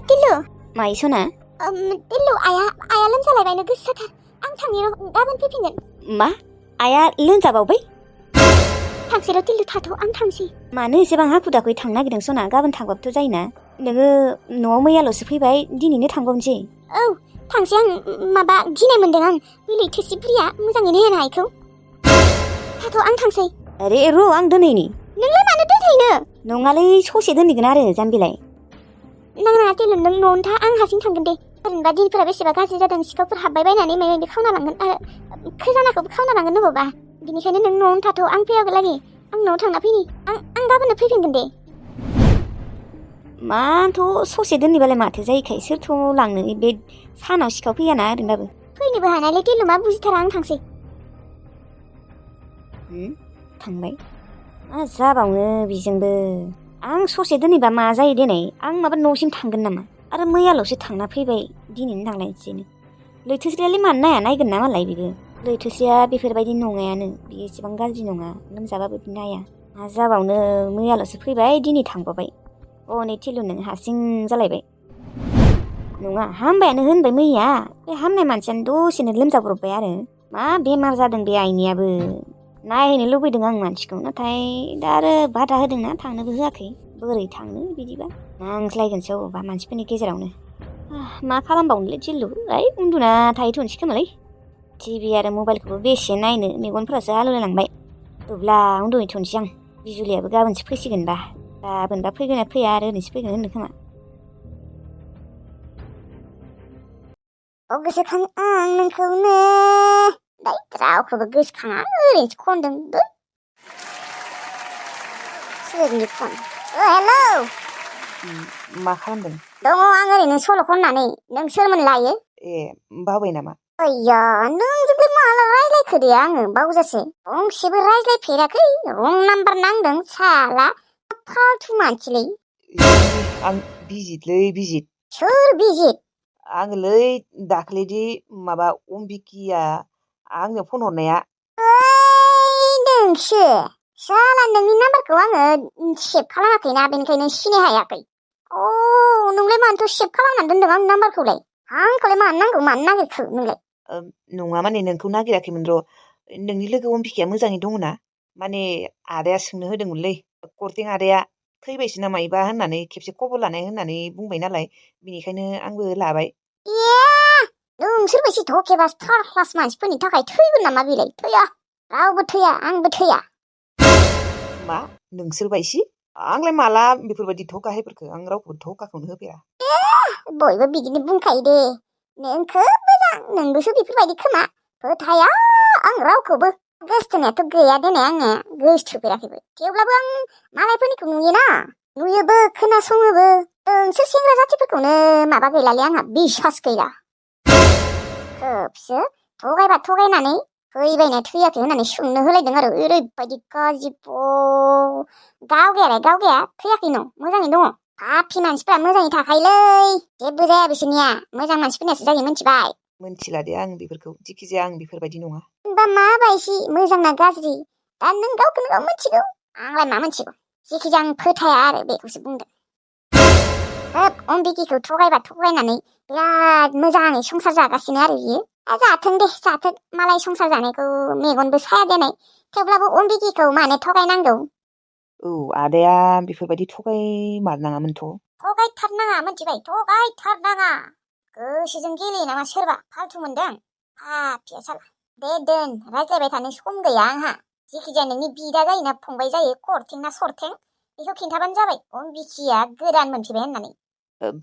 टिल्लु माइ सना टिल्लु आया लोमजालायबायनो गोसाथार आं थांनि गाबोन फैफिनगोन मा आया लोमजाबावबाय थांसैर' टिल्लु थाथ' आं थांसै मानो एसेबां हाखु दाखुयै थांनो नागिरदों सना गाबोन थांबाबोथ' जायोना नोङो न'आव मैयाल'सो फैबाय दिनैनो थांबावनोसै औ थांसै आं माबा गिनाय मोनदों आं बे लैथोसि बुरिया मोजाङैनो होनो हायखौ थाथ' आं थांसै अरे र' आं दोनैनि नोंलाय मानो दोनहैनो नङालै ससे दोनहैगोन आरो जाम्बिलाय नाङा टिल्लु नों न'आवनो था आं हारसिं थांगोन दे ओरैनोबा दिनफोरा बेसेबा गाज्रि जादों सिखावफोर हाबबाय बायनानै माबा खावना लांगोन आरो खैजानाखौबो खावना लांगोन नङाबा बिनिखायनो नों न'आवनो थाथ' आं फैयागोलागि आं न'आव थांना फैनि आं गाबोननो फैफिनगोन दे माथ' ससे दोनहैबालाय माथो जायोखाय सोरथ' लांनो बे सानाव सिखाव फैयाना ओरैनोबाबो फैनोबो हानायलै टिल्लु मा बुजिथारा आं थांसै थांबाय मा जाबावनो बेजोंबो आं ससे दोनहैबा मा जायो देनाय आं माबा न'सिम थांगोन नामा आरो मैयाल'सो थांना फैबाय दिनैनो थांलायनोसैनो लैथोस्रियालाय मानो नाया नायगोन ना मालाय बेबो लैथोस्रिया बेफोरबायदि नङायानो बियो एसेबां गाज्रि नङा लोमजाबाबो नाया मा जाबावनो मैयाल'सो फैबाय दिनै थांबावबाय नै टिल्लु नों हारसिं जालायबाय नङा हामबायानो होनबाय मैया बे हामनाय मानसियानो दसेनो लोमजाब्रबबाय आरो मा बेमार जादों बे आइनियाबो नायहैनो लुबैदों आं मानसिखौ नाथाय दा आरो बादा होदोंना थांनोबो होआखै बोरै थांनो बिदिबा नांज्लायगोनसो अबेबा मानसिफोरनि गेजेरावनो मा खालामबावनोलै टिल्लु उन्दुना थाहैथ'नोसै खोमालै टिभि आरो मबाइलखौबो बेसे नायनो मेगनफोरासो आलौलायलांबाय दुब्ला उन्दुहैथ'नोसै आं बिजुलियाबो गाबोनसो फैसिगोनबा गाबोनबा फैगोना फैया आरो ओरैनोसो फैगोन होनदों खोमा गोसोखां आं नोंखौनो रावखौबो गोसोखाङा ओरैनोसो खनदों सोरनि फन हेलौ मा खालामदों दङ आं ओरैनो सल' खननानै नों सोरमोन लायो बावबाय नामा आया नोंजोंलाय माला रायज्लायखो दे आङो बावजासै गंसेबो रायज्लायफेराखै रं नाम्बार नांदों साला फाल्थु मानसिलै आं बिजित सोर बिजित आङोलै दाख्लैदि माबा अम्बिकिया आंनो फन हरनाया नोंसो साला नोंनि नाम्बारखौ आङो सेभ खालामाखैना बेनिखायनो सिनाय हायाखै नोंलाय मानोथ' सेभ खालामनानै दोनदों आंनि नाम्बारखौलाय आंखौलाय मानो नांगौ मानो नागिरखो नोंलाय नङा माने नोंखौ नागिराखैमोन र' नोंनि लोगो अम्बिकाया मोजाङै दङ ना माने आदाया सोंनो होदोंमोनलै कर्टिं आदाया थैबायसो नामा इबा होननानै खेबसे खबर लानाय होननानै बुंबाय नालाय बिनिखायनो आंबो लाबाय नोंसोरबायदि धकेबाज थार्ड क्लास मानसिफोरनि थाखाय थैगोन नामा बेलाय थैया रावबो थैया आंबो थैया मा नोंसोरबायसि आंलाय माला बेफोरबायदि धकाहायफोरखौ आं रावखौबो धकाखौनो होफेरा बयबो बिदिनो बुंखायो दे नोंखौ मोजां नोंबोसो बेफोरबायदि खोमा फोथाया आं रावखौबो गोसथोनायाथ' गैया देनाय आङो गोसथोफेराखैबो थेवब्लाबो आं मालायफोरनिखौ नुयोबो खोनासङोबो नोंसोर सेंग्रा जाथिफोरखौनो माबा गैलालै आंहा बिसास गैला खोबसो थगायबा थगायनानै फैबायना थैयाखै होननानै सोंनो होलायदों आरो ओरैबायदि गाज्रिब गावगाया थैयाखै न' मोजाङै दङ पापि मानसिफ्रा मोजाङै थाखायोलै जेबो जाया बिसोरनिया मोजां मानसिफोरनियासो जायो मिथिबाय मिथिला दे आं बेफोरखौ जिखिजाया आं बेफोरबायदि नङा होनबा माबायसि मोजां ना गाज्रि दा नों गावखौनो गाव मिथिगौ आंलाय मा मिथिगौ जिखिजाया आं फोथाया आरो बेखौसो बुंदों हाब अम्बिकिखौ थगायबा थगायनानै बिराद मोजाङै संसार जागासिनो आरो बियो जाथों मालाय संसार जानायखौ मेगनबो साया देनाय थेवब्लाबो अम्बिकिखौ मानो थगायनांगौ आदाया बेफोरबायदि थगायमारनाङामोनथ' थगायथारनाङा मिथिबाय थगायथारनाङा गोसोजों गेलेयो नामा सोरबा फाल्थु मोनदों पापिया साला दे दोन रायज्लायबाय थानो सम गैया आंहा जिखिजाया नोंनि बिदा जायोना फंबाय जायो करथें ना सरथें बेखौ खिन्थाबानो जाबाय अम्बिकिया गोदान मोनफैबाय होननानै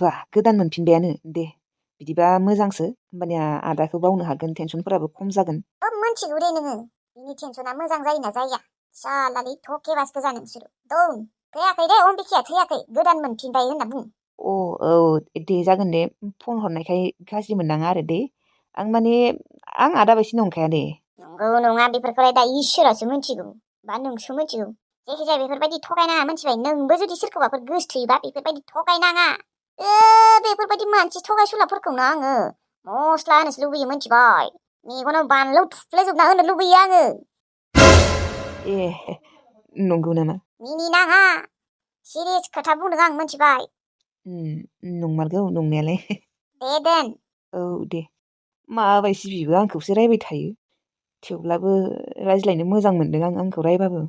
बा गोदान मोनफिनबायानो दे बिदिबा मोजांसो होमबानिया आदाखौ बावनो हागोन टेनसनफोराबो खम जागोन मोनथिगौ दे नोङो बिनि टेनसना मोजां जायोना जाया सालालै धकेबाज गोजा नोंसोर दं थैयाखै दे अम्बिकिया थैयाखै गोदान मोनफिनबाय होनना बुं दे जागोन दे फन हरनायखाय गाज्रि मोननाङा आरो दे आं आदा बायदि नंखाया दे नंगौ नङा बेफोरखौलाय दा इसोरासो मिथिगौ बा नोंसो मिथिगौ जायखिजाया बेफोरबायदि थगायनाङा मिथिबाय नोंबो जुदि सोरखौबाफोर गोसथोयोबा बेफोरबायदि थगायनाङा बेफोरबायदि मानसि थगायसुलाफोरखौनो आङो मस्ला होनोसो लुबैयो मिथिबाय मेगनाव बानलु थुफ्लेजोबना होनो लुबैयो आङो नंगौ नामा? मिनिनाङा सिरियास खोथा बुंदों आं मोनथिबाय नंमारगौ नंनायालाय दे दोन औ दे माबायसि बिबो आंखौसो रायबाय थायो थेवब्लाबो रायज्लायनो मोजां मोनदों आं आंखौ रायबाबो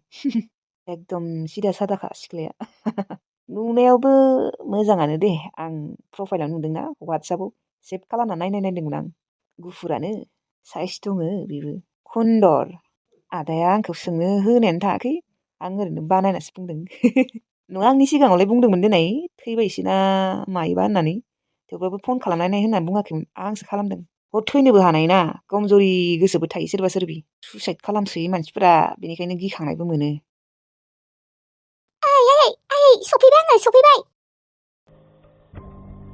एकदम सिदा सादाखा सिख्लाया नुनायावबो मोजाङानो दे आं प्रफाइलाव नुदोंना वाट्सएपाव सेभ खालामना नायदोंमोन आं गुफुरानो साइज दङ बेबो खुन्दर आदाया आंखौ सोंनो होनायानो थाङाखै आं ओरैनो बानायनासो बुंदों नङा आंनि सिगाङावलाय बुंदोंमोन दिनै थैबायसो ना मायोबा होननानै थेवब्लाबो फन खालामनाय होननानै बुङाखैमोन आंसो खालामदों थैनोबो हानाय ना कमजरि गोसोबो थायो सोरबा सोरबि सुइसाइद खालामसोयो मानसिफोरा बेनिखायनो गिखांनायबो मोनो आयै सफैबाय आङो सफैबाय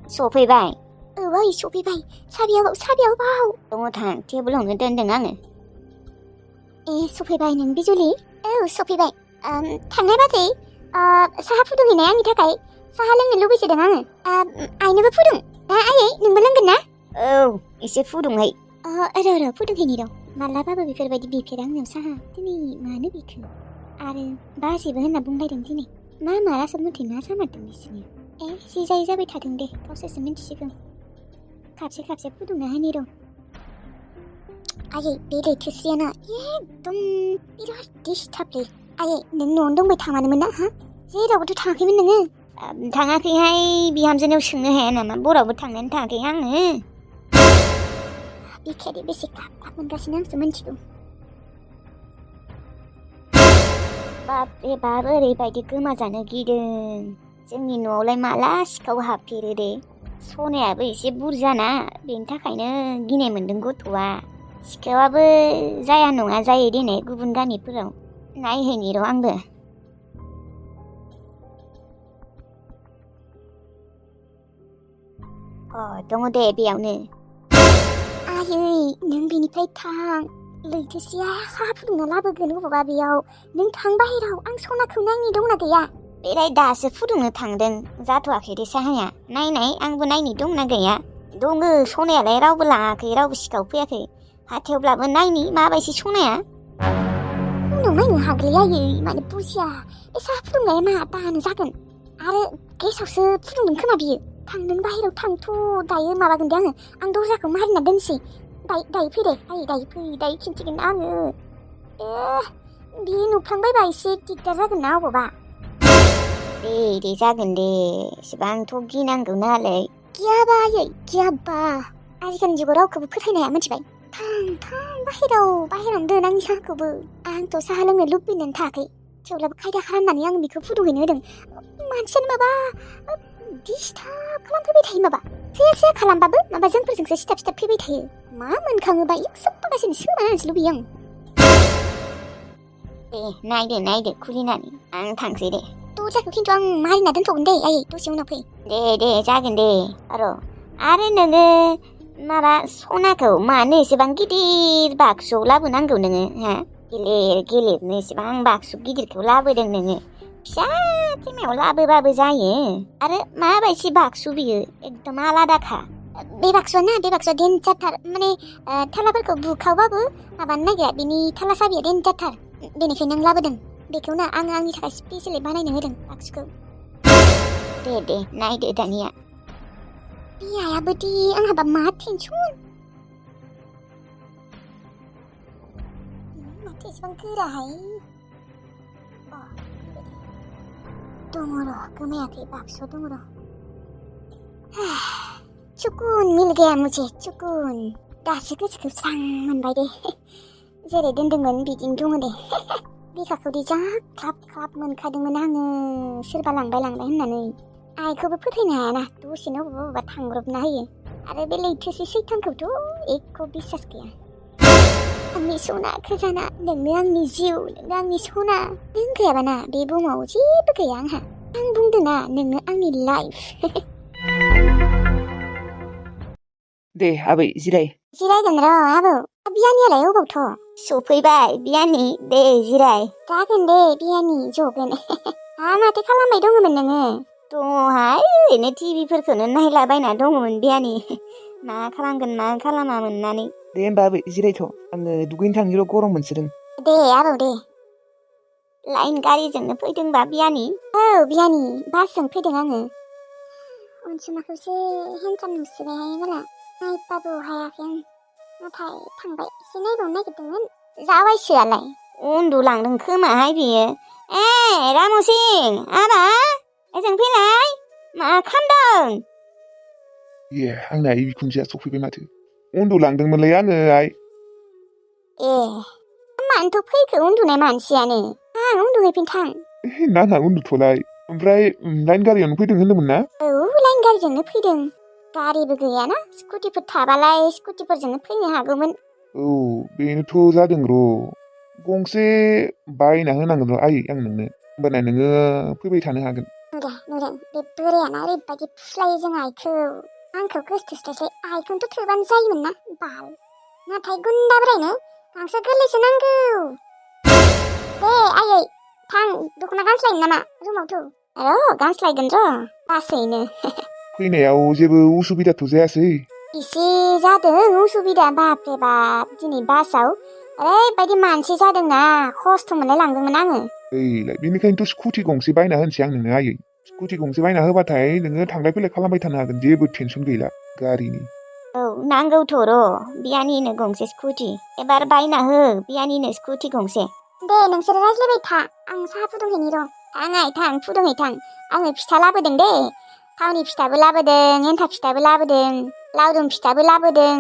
सफैबाय औ आयै सफैबाय साबियाव बाव दङ थां टेबोलावनो दोनदों आङो सफैबाय नों बिजुलि औ सफैबाय थांनाय बाजै साहा फुदुंहैनाय आंनि थाखाय साहा लोंनो लुबैसोदों आङो आइनोबो फुदुं आयै नोंबो लोंगोन ना औ एसे फुदुंहाय र' फुदुंहैनि र' मालाबाबो बेफोरबायदि बिफेरा आंनाव साहा दिनै मानो बिखो आरो बाजैबो होनना बुंलायदों दिनै मा आसल मथे मा जामारदों बिसोरनिया जि जायै जाबाय थादों दे गावसोरसो मिन्थिसिगौ खाबसे फुदुंना होनि र' आयै बे लैथोस्रियाना एकदम बिराद दिस्टार्बलै आयै नों न'आवनो दंबाय थामानोमोन ना हा जेरावबोथ' थाङाखैमोन नोङो थाङाखैहाय बिहामजोनियाव सोंनो हाया नामा बरावबो थांनानै थाङाखै आङो बिखायादि बेसे खाब मोनगासिनो आंसो मिन्थिगौ बापरे बाप ओरैबायदि गोमाजानो गिदों जोंनि न'आवलाय माला सिखाव हाबफेरो दे सनायाबो एसे बुरजाना बेनि थाखायनो गिनाय मोनदों गथ'आ सिखावाबो जाया नङा जायो दिनै गुबुन गामिफोराव नायहैनि र' आंबो दङ दे बेयावनो आयै नों बेनिफ्राय थां लैथोस्रिया साहा फुदुंना लाबोगोन अबावबा बेयाव नों थां बाहेराव आं सनाखौ नायनि दंना गैया बेलाय दासो फुदुंनो थांदों जाथ'वाखै दे साहाया नायनाय आंबो नायनि दंना गैया दङ सनायालाय रावबो लाङाखै रावबो सिखाव फैयाखै हाथायावब्लाबो नायनि माबायदि सनाया उनाव नायनो हागोलै आयै मानो बुजिया बे साहा फुदुंनाया मा दानो जागोन आरो गेसावसो फुदुंदों खोमा बियो थां नों बाहेराव थांथ' दायो माबागोन दे आं दरजाखौ मारिना दोनसै दायो फै दे आयै दायो खिन्थिगोन आङो बियो नुफ्लांबायबा एसे दिगदार जागोन ना अबावबा दे जागोन दे एसेबांथ' गिनांगौ नालाय गियाबा आयै गियाबा आजिखालिनि जुगाव रावखौबो फोथायनो हाया मिथिबाय थां बाहेरावनो दोन आंनि साहाखौबो आंथ' साहा लोंनो लुबैनानै थायाखै थेवब्लाबो खायदा खालामनानै आं बेखौ फुदुंहैनो होदों मानसियानो माबा दिस्टार्ब खालामफैबाय थायो माबा सेया खालामबाबो माबा जोंफोरजोंसो सिथाब फैबाय थायो मा मोनखाङोबा सोबबागासिनो सोमानोसो लुबैयो आं दे नायदो खुलिनानै आं थांसै दे दरजाखौ खिन्थु आं मारिना दोनथ'गोन दे आयै दसे उनाव फै दे जागोन दे आरो नोङो माबा सनाखौ मानो एसेबां गिदिर बाक्सुआव लाबोनांगौ नोङो हा गेलेरनो एसेबां बाक्सु गिदिरखौ लाबोदों नोङो फिसा थेमायाव लाबोबाबो जायो आरो माबायदि बाक्सु बियो एकदम आलादाखा बे बाक्सुआ देन्जारथार माने थालाफोरखौ बुखावबाबो माबानो नागिरा बिनि थाला साबिया देन्जारथार बेनिखायनो आं लाबोदों बेखौनो आङो आंनि थाखाय स्पेसियेलि बानायनो होदों बाक्सुखौ दे नायदो दानिया बे आयाबोदि आंहाबा मा टेनसन माथो एसेबां गोराहाय दङ र' गोमायाखै बाक्सुआव दङ र' सुकुन मिल गया मुझे सुकुन दासो गोसोखौ स्रां मोनबाय दे जेरै दोनदोंमोन बिदिनो दङ दे बिखाखौ दि जा ख्लाब मोनखादोंमोन आङो सोरबा लांबाय होननानै आइखौबो फोथायनो हायाना दसेनो बबेबा थांब्रबना होयो आरो बे लैथोसि सैथानखौथ' एख' बिसास गैया आंनि सना खजाना नोंनो आंनि जिउ नोंनो आंनि सना नों गैयाबाना बे बुहुमाव जेबो गैया आंहा आं बुंदोंना नोंनो आंनि लाइफ दे आबै जिरायगोन र' आबौ बियानियालाय अबावथ' सफैबाय बियानि दे जिराय जागोन दे बियानि जगोन माथो खालामबाय दङमोन नोङो दङहाय ओरैनो टिभिफोरखौनो नायलाबायना दङमोन बियानि मा खालामगोन मा खालामा मोननानै दे होमबा आबै जिरायथ' आङो दुगैनो थांनि र' गरम मोनसोदों दे आबौ दे लाइन गारिजोंनो फैदोंबा बियानि? औ बियानि बासजों फैदों आङो। अनसुमाखौसो हेन्डसाम नुसिबायहाय मला नायबाबो हायाखै आं। नाथाय थांबाय एसे नायबावनो नागिरदोंमोन। जावायसोआलाय उन्दुलांदों खोमाहाय बियो। रामसिं आबा ओजों फैलाय मा खामदों? आंना आइ बिखुनजोआ सफैबाय माथो। उन्दुलांदोंमोनलै आङो आइ। मानोथ' फैखो उन्दुनाय मानसियानो? आं उन्दुहैफिन थां। नाङा उन्दुथ'लाय। ओमफ्राय लाइन गारियावनो फैदों होनदोंमोन ना? औ लाइन गारिजोंनो फैदों। गारिबो गैयाना स्कुटिफोर थाबालाय स्कुटिफोरजोंनो फैनो हागौमोन। औ बेनोथ' जादों र'। गंसे बायना होनांगोन र' आइ आं नोंनो। होमबाना नोङो फैबाय थानो हागोन। नुदों बे बोरायाना ओरैबायदि फुस्लायो जों आइखौ। आंखौ गोसथोस्लायस्लाय आइखौनोथ' थोबानो जायोमोन ना बाल। नाथाय गुन्दा बोरायनो गांसो गोरलैसो नांगौ। दे आयै थां दख'ना गानस्लायनो नामा रुमावथ'? गानस्लायगोन र' लासैनो। फैनायाव जेबो उसुबिदाथ' जायासै? इसे जादों उसुबिदा बापरे बाप। दिनै बासाव ओरैबायदि मानसि जादोंना खस्थ' मोनलाय लांदोंमोन आङो। बेनिखायनोथ' स्कुटि गंसे बायना होनोसै आं नोंनो आयै। स्कुटि गंसे बायना होबाथाय नोङो थांलाय फैलाय खालामबाय थानो हागोन। जेबो टेनसन गैला गारिनि। औ नांगौथ' र' बियानिनो गंसे स्कुटि। एबार बायना हो बियानिनो स्कुटि गंसे। दे नोंसोर रायज्लायबाय था आं साहा फुदुंहैनि र'। थां फुदुंहैथां। आङो फिथा लाबोदों दे। थावनि फिथाबो लाबोदों, एन्थाब फिथाबो लाबोदों, लावदुम फिथाबो लाबोदों।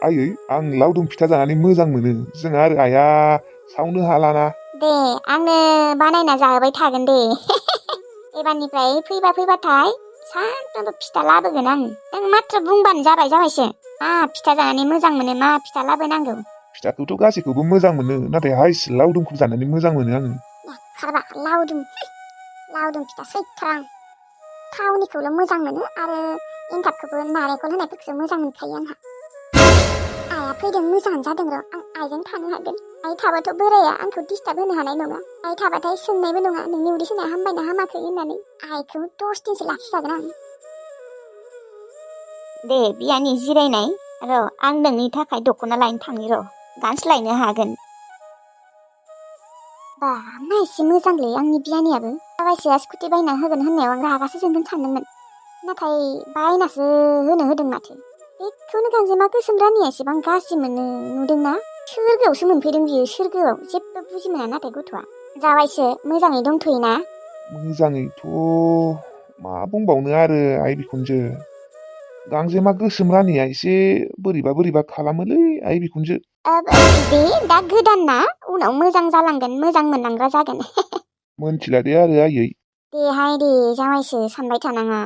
आयै आं लावदुम फिथा जानानै मोजां मोनो। जों आरो आइया सावनो हालाना। दे आंनो बानायना जाहोबाय थागोन दे। एबारनिफ्राय फैबाथाय सानफ्रोमबो फिथा लाबोगोन आं। नों माथ्र बुंबानो जाबायसो। मा फिथा जानानै मोजां मोनो, मा फिथा लाबोनांगौ। फिथाखौथ' गासैखौबो मोजां मोनो, नाथाय हाइस लावदुमखौ जानानै मोजां मोनो आङो। लावदुम फिथा सैथ्रा आं। थावनिखौल' मोजां मोनो आरो एन्थाबखौबो नारेंखल होनायफोरखौसो मोजां मोनखायो आंहा। आइया फैदों मोजाङानो जादों र'। आं आइजों थानो हागोन। आइ थाबाथ' बोराया आंखौ डिस्टार्ब होनो हानाय नङा। आइ थाबाथाय सोंनायबो नङा नोंनि उदै सानाया हामबायना हामाखै होननानै। आइखौ 10 दिनसो लाखिखागोन आं। दे बियानि जिरायनाय र' आं नोंनि थाखाय दख'ना लायनो थांनि र'। गानस्लायनो हागोन। बा मा एसे मोजांलै आंनि बियानियाबो। जावायसोआ स्कुटि बायना होगोन होननायाव आं रागासो जोंगोन सानदोंमोन। नाथाय बायनासो होनो होदों माथो। बेखौनो गांजेमा गोसोम रानिया एसेबां गाज्रि मोनो नुदोंना? सोरगोआवसो मोनफैदों बियो सोरगोआव। जेबो बुजि मोना नाथाय गथ'आ। जावायसो मोजाङै दंथ'योना? मोजाङैथ' मा बुंबावनो आरो आइ बिखुनजो। गांजेमा गोसोम रानिया एसे बोरैबा खालामोलै आइ बिखुनजो। बे दा गोदान ना उनाव मोजां जालांगोन, मोजां मोनलांग्रा जागोन। मोनथिला दे आरो आयै। देहाय दे जावायसो सानबाय थानाङा।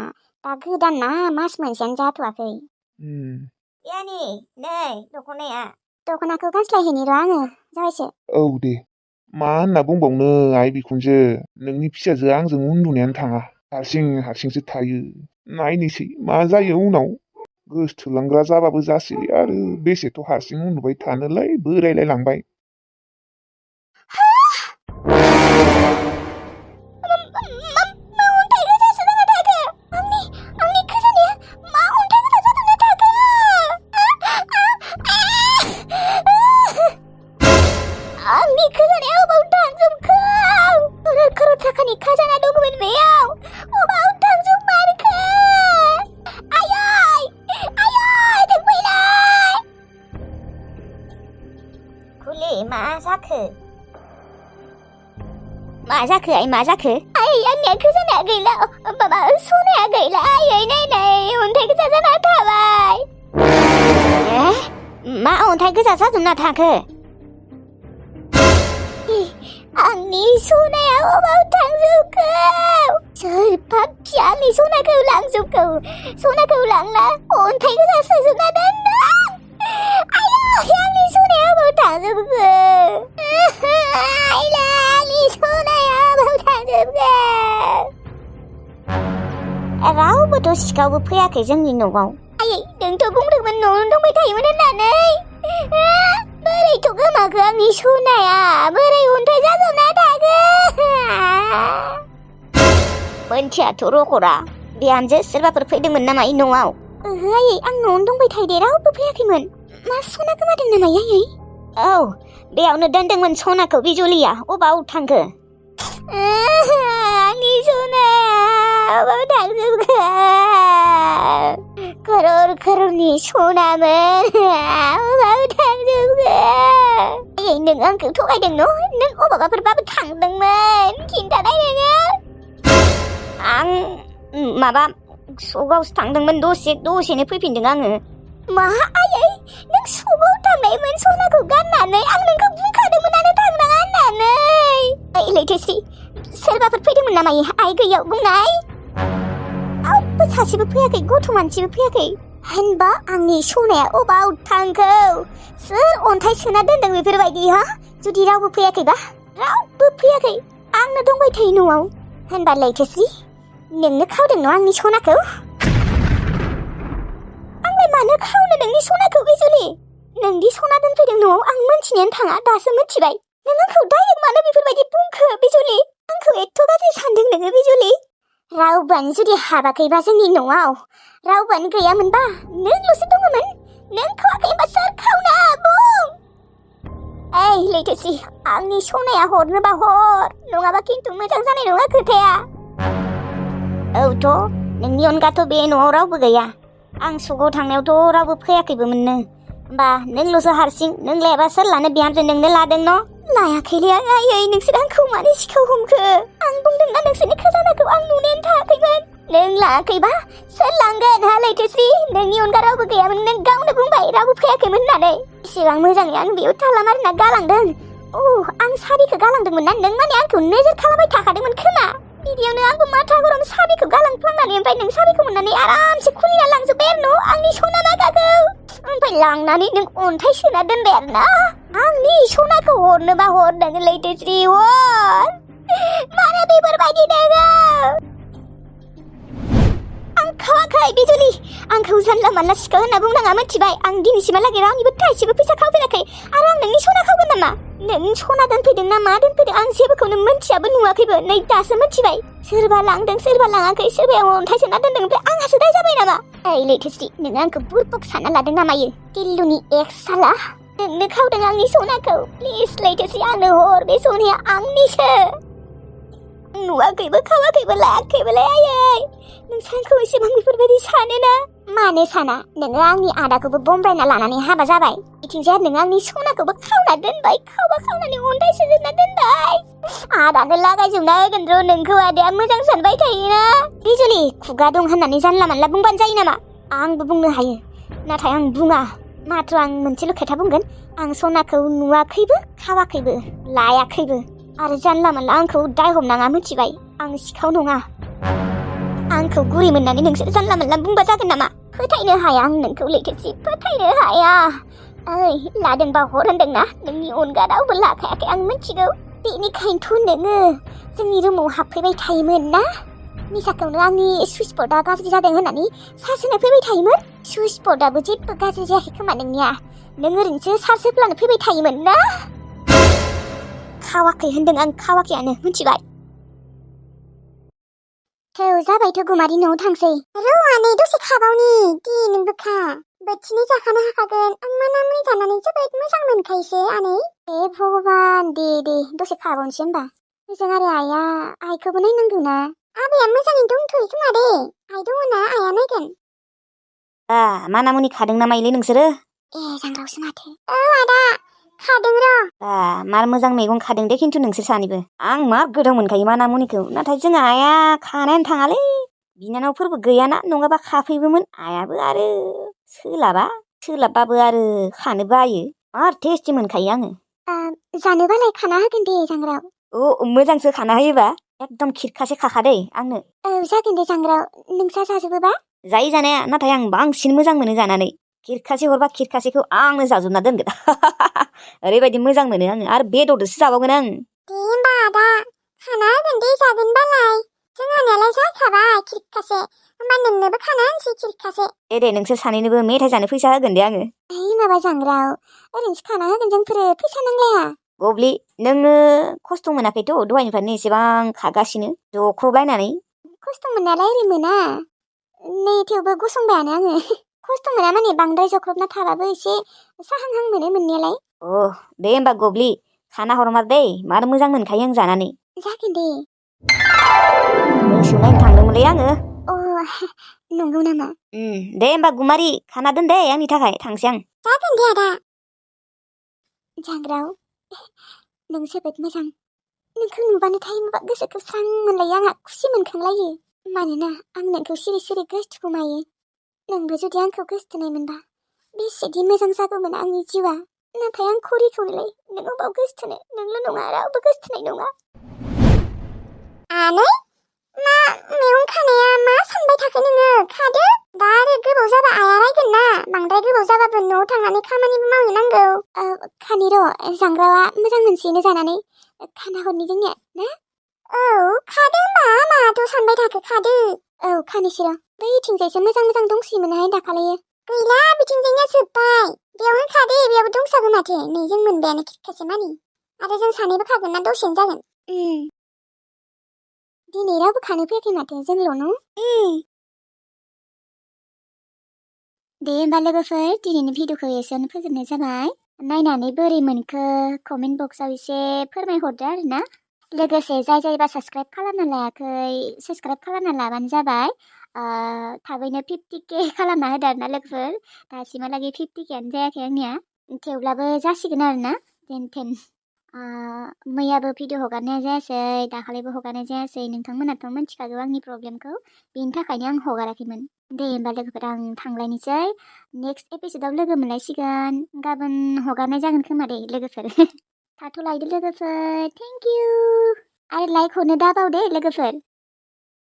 दा गोदान ना मास मोनसेयानो जाथ'वाखै। बियानि नै दख'नाया। दख'नाखौ गानस्लायहैनि र' आङो जावायसो। औ दे। मा होनना बुंबावनो आइ बिखुनजो, नोंनि फिसाजोआ आंजों उन्दुनायानो थाङा। हारसिंसो थायो। नायनोसै मा जायो उनाव। गोसथोलांग्रा जाबाबो जासै आरो बेसेथ' हारसिं उन्दुबाय थानोलाय बोरायलाय लांबाय। आंनि खोजानाया अबाव थांजोबखो? खर'र थाखानि खाजाना दंमोन बेयाव। अबाव थांजोबमारखो? आयै जों फैलाय। खुलि मा जाखो? मा जाखो आइ मा जाखो? आयै आंनिया खोजानाया गैला। माबा सनाया गैला। आयै नायनाय अन्थाइ गोजा जाना थाबाय। मा अन्थाइ गोजा जाजोबना थाखो? आंनि सनाया अबाव थांजोबखो? सोर पापिया आंनि सनाखौ लांजोबखो? सनाखौ लांना अन्थाइ गोजा सोजोबना दोनदों। आयै आंनि सनाया अबाव थांजोबखो? आंनि सनाया अबाव थांजोबखो? रावबोथ' सिखावबो फैयाखै जोंनि न'आव। आयै नोंथ' बुंदोंमोन न'आवनो दंबाय थायोमोन होननानै। बोरैथ' गोमाखो आंनि सनाया? बोरै अन्थाइ जाजोबना थाखो? मोनथियाथ' रखरा। बिहामजो सोरबाफोर फैदोंमोन नामा इ न'आव? ओहो आयै आं न'आवनो दंबाय थायो दे। रावबो फैयाखैमोन। मा सना गोमादों नामा आयै? औ बेयावनो दोनदोंमोन सनाखौ बिजुलिया अबाव थांखो? आंनि सनाया अबाव थांजोबखो? खर'रनि सनामोन अबाव थांजोबखो? नों आंखौ थगायदों न'? नों अबावबाफोरबाबो थांदोंमोन खिन्थानाय नोङो। आं माबा सगावसो थांदोंमोन दसेनो फैफिनदों आङो। मा आयै नों सगाव थांनायमोन सनाखौ गाननानै? आं नोंखौ बुंखादोंमोनानो थांनाङा होननानै। ओइ लैथोस्रि सोरबाफोर फैदोंमोन नामा आइ गैयाव बुंनाय? रावबो सासेबो फैयाखै, गथ' मानसिबो फैयाखै। होनबा आंनि सनाया अबाव थांखो? सोर अन्थाइ सोना दोनदों बेफोरबायदि हा? जुदि रावबो फैयाखैबा? रावबो फैयाखै, आंनो दंबाय थायो न'आव। होनबा लैथोस्रि नोंनो खावदों न' आंनि सनाखौ? आंलाय मानो खावनो नोंनि सनाखौ बिजुलि? नोंदि सना दोनफैदों न'आव आं मोनथिनायानो थाङा, दासो मोनथिबाय। नों आंखौ डाइरेक्ट मानो बेफोरबायदि बुंखो बिजुलि? आंखौ एथ' गाज्रि सानदों नोङो बिजुलि? रावबोआनो जुदि हाबाखैबा जोंनि न'आव, रावबोआनो गैयामोनबा नोंल'सो दङमोन। नों खावाखैबा सोर खावना बुं? ओइ लैथोस्रि आंनि सनाया हरनोबा हर, नङाबा खिन्थु मोजां जानाय नङा खोथाया। औथ' नोंनि अनगाथ' बे न'आव रावबो गैया। आं सगाव थांनायावथ' रावबो फैयाखैबोमोननो। होमबा नोंल'सो हारसिं, नों लायाबा सोर लानो? बिहामजो नोंनो लादों न'? लायाखैलै आयै, नोंसोर आंखौ मानो सिखाव हमखो? आं बुंदोंना नोंसोरनि खजानाखौ आं नुनायानो थायाखैमोन। नों लायाखैबा सोर लांगोन हा लैथोस्रि? नोंनि अनगा रावबो गैयामोन, नों गावनो बुंबाय रावबो फैयाखैमोन होननानै। बेसेबां मोजाङै आं बेयाव ताला मारिना गालांदों। आं साबिखौ गालांदोंमोन ना? नों माने आंखौ नोजोर खालामबाय थाखादोंमोन खोमा। बिदियावनो आंबो माथा गरम साबिखौ गालांफ्लांनानै ओमफ्राय नों साबिखौ मोननानै आरामसे खुलिना लांजोब्बाय आरो न' आंनि सना मागाखौ। ओमफ्राय लांनानै नों अन्थाइ सोना दोनबाय आरो ना। आंनि सनाखौ हरनोबा हर नोङो लैथोस्रि हर। मानो बेफोरबायदि नोङो? आं खावाखै बिजुलि, आंखौ जानला मानला सिखाव होनना बुंनाङा मिथिबाय? आं दिनैसिमहालागै रावनिबो थाइसेबो फैसा खावफेराखै, आरो आं नोंनि सना खावगोन नामा? नों सना दोनफैदों ना मा दोनफैदों आं जेबोखौनो मोनथियाबो नुवाखैबो, नै दासो मोनथिबाय। सोरबा लांदों सोरबा लाङाखै, सोरबाया अन्थाइ सोना दोनदों, ओमफ्राय आंहासो दाय जाबाय नामा? ओइ लैथोस्रि नोङो आंखौ बुरबक सानना लादों नामायो? टिल्लुनि एक्स साला नोंनो खावदों आंनि सनाखौ। प्लिज लैथोस्रि आंनो हर, बे सनाया आंनिसो। नुवाखैबो खावाखैबो लायाखैबोलाय आयै। नों सानखौ एसेबां बेफोरबायदि सानोना? मानो साना? नोङो आंनि आदाखौबो बमब्रायना लानानै हाबा जाबाय, बिथिंजाय नोङो आंनि सनाखौबो खावना दोनबाय, खावनानै अन्थाइ सोजोबना दोनबाय। आदानो लागायजोबना होगोन र' नोंखौ, आदाया मोजां सानबाय थायोना। बिजुलि खुगा दं होननानै जानला मानला बुंबानो जायो नामा? आंबो बुंनो हायो, नाथाय आं बुङा। माथ्र आं मोनसेल' खोथा बुंगोन, आं सनाखौ नुवाखैबो खावाखैबो लायाखैबो। आरो जानला मानला आंखौ दाय हमनाङा मिथिबाय? आं सिखाव नङा। आंखौ गुरै मोननानै नोंसोर जानला मानला बुंबा जागोन नामा? फोथायनो हाया आं नोंखौ लैथोस्रि, फोथायनो हाया। ओइ लादोंबा हर होनदोंना? नोंनि अनगा रावबो लाखायाखै आं मिथिगौ। बेनिखायनोथ' नोङो जोंनि रुमाव हाबफैबाय थायोमोन ना? मिसाखौनो आंनि सुइस बर्डआ गाज्रि जादों होननानै चार्ज होनो फैबाय थायोमोन। सुइस बर्डआबो जेबो गाज्रि जायाखै खोमा नोंनिया, नों ओरैनोसो चार्ज होब्लानो फैबाय थायोमोन ना? खावाखै होनदों आं, खावाखैयानो मिथिबाय? थौ जाबायथ' गुमारि न'आव थांसै। र' आनै दसे खाबावनि, दे नोंबो खा। बोथिनै जाखानो हाखागोन, आं मोनामोन जानानै जोबोद मोजां मोनखायोसो आनै। ए भगबान, दे दसे खाबावनोसै होमबा। ओजों आरो आइया, आइखौबो नायनांगौ ना। आबैया मोजाङै दंथ'यो खोमा दे, आइ दङ ना आइया नायगोन। मानामुनि खादों ना माइलै नोंसोरो? ए जांग्रावसो माथो। औ आदा खादों र'। मार मोजां मैगं खादों दे खिन्थु नोंसोर सानैबो। आं मार गोथाव मोनखायो मानामुनिखौ, नाथाय जोंहा आइया खानायानो थाङालै। बिनानावफोरबो गैयाना, नङाबा खाफैबोमोन। आइयाबो आरो सोलाबबाबो आरो खानो बायो। मार टेस्टि मोनखायो आङो। जानोबालाय खाना होगोन दे जांग्राव। मोजांसो खाना होयोबा, एकदम खिरखासे खाखा दै आंनो। औ जागोन दे जांग्राव, नोंसा जाजोबोबा? जायो जानाया, नाथाय आं बांसिन मोजां मोनो जानानै। खिरखासे हरबा खिरखासेखौ आंनो जाजोबना दोनगोन। ओरैबायदि मोजां मोनो आङो, आरो बेदरजोंसो जाबावगोन आं। दे होमबा आदा खाना होगोन दे जागोनबालाय। जोंहानियालाय जाखाबाय खिरखासे, होमबा नोंनोबो खाना होनोसै खिरखासे। दे नोंसोर सानैनोबो मेथाइ जानो फैसा होगोन दे आङो। माबा जांग्राव, ओरैनोसो खाना होगोन जोंफोरो, फैसा नांलाया। गब्लि नोङो खस्थ' मोनाखैथ' दहायनिफ्रायनो एसेबां खागासिनो जख्रबलायनानै? खस्थ' मोननायालाय ओरै मोना, नै थेवबो गसंबायानो आङो। खस्थ' मोना माने बांद्राय जख्रबना थाबाबो एसे साहांहां मोनो मोननायालाय। दे होमबा गब्लि खाना हरमार दै मार मोजां मोनखायो आं जानानै। जागोन दे। मोसौ नायनो थांदोंमोनलै आङो। नंगौ नामा? दे होमबा गुमारि खाना दोन दे आंनि थाखाय थांसै आं। जागोन दे आदा। जांग्राव नों जोबोद मोजां। नोंखौ नुबानोथाय गोसोखौ स्रां मोनलायो आंहा खुसि मोनखांलायो। मानोना आं नोंखौ सिरि सिरि गोसोथोखुमायो। नोंबो जुदि आंखौ गोसोथोनाय मोनबा बेसेदि मोजां जागौमोन आंनि जिउआ। नाथाय आं खरिखौनोलै नों अबाव गोसोथोनो नोंल' नङा रावबो गोसोथोनाय नङा। आनै मा मैगं खानाया मा सानबाय थाखो नोङो? खादो दा आरो गोबाव जाबा आइया रायगोन ना। बांद्राय गोबाव जाबाबो न'आव थांनानै खामानिबो मावहैनांगौ। खानि र' जांग्रावा मोजां मोनसेनो जानानै खाना हरनि जोंनिया ना? खादो होमबा माथो सानबाय थाखो खादो। खानोसै र' बैथिंजायसो मोजां मोजां दंसोयोमोनहाय दाखालियो। गैला बिथिंजायनिया जोब्बाय। बेयावनो खादो बेयावबो दंसाबो माथो नै जों मोनबायानो खिथखासे मानि। आरो जों सानैबो खागोन ना दसेनो जागोन। दिनै रावबो खानो फैयाखै माथो जोंल' न'? दे होमबा लोगोफोर दिनैनि भिडिअखौ एसेयावनो फोजोबनाय जाबाय। नायनानै बोरै मोनखो कमेन्ट बक्सआव एसे फोरमायहरदो आरोना। लोगोसे जायबा साबस्क्राइब खालामना लायाखै साबस्क्राइब खालामना लाबानो जाबाय। थाबैनो 50K खालामना होदो आरोना लोगोफोर। दासिमहालागै 50Kआनो जायाखै आंनिया। थेवब्लाबो जासिगोन आरोना जेन मैयाबो भिडिअ हगारनाय जायासै दाखालिबो हगारनाय जायासै। नोंथांमोनाथ' मिथिखागौ आंनि प्रब्लेमखौ। बेनि थाखायनो आं हगाराखैमोन। दे होमबा लोगोफोर आं थांलायनोसै। नेक्स्ट एपिसोडाव लोगो मोनलायसिगोन। गाबोन हगारनाय जागोन खोमा दे लोगोफोर। थाथ'लायदो लोगोफोर थेंक इउ। आरो लाइक हरनो दाबाव दे लोगोफोर।